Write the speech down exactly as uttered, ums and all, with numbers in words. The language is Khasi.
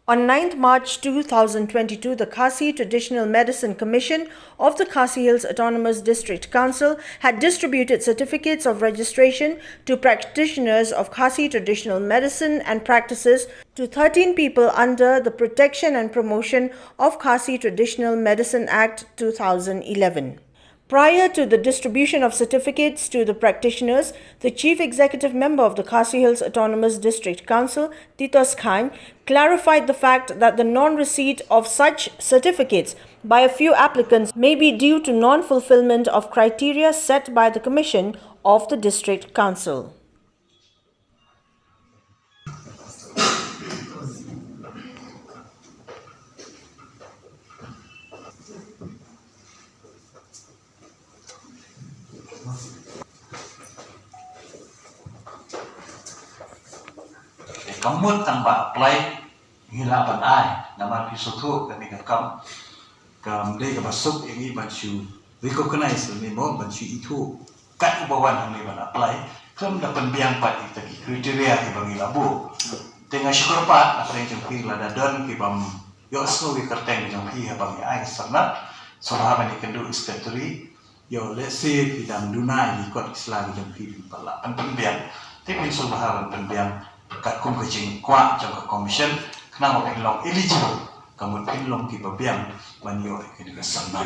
On ninth March two thousand twenty-two, the Khasi Traditional Medicine Commission of the Khasi Hills Autonomous District Council had distributed certificates of registration to practitioners of Khasi traditional medicine and practices to thirteen people under the Protection and Promotion of Khasi Traditional Medicine Act two thousand eleven. Prior to the distribution of certificates to the practitioners, the Chief Executive Member of the Khasi Hills Autonomous District Council, Titos Chyne, clarified the fact that the non-receipt of such certificates by a few applicants may be due to non-fulfillment of criteria set by the Commission of the District Council. Ka mut tang ba apply ngi lah ban ai, namar phi sngewthuh kane ka kam kam dei kaba suk ïa ngi ban shu recognize lane mo ban shu ithuh kat uba wan hangne ban apply. Khlem da pynbiang pat ïa kita ki criteria kiba ngi la buh. Te nga shu kyrpad na pdeng jong phi lada don kibym ïohsngew ïa ka kyrteng jong phi haba ngi ai ka syrnat, sngewbha ban ïakynduh ïa u secretary. Ïoh lehse phi dang duna ïa ki kot ki sla ki jong phi, phin pat lah ban pynbiang. Te phin sngewbha ban pynbiang katkum ka jingkwah jong ka commission khnang ba phin long eligible, ka mut phin long kiba biang ban ïoh ïa kane ka syrnat.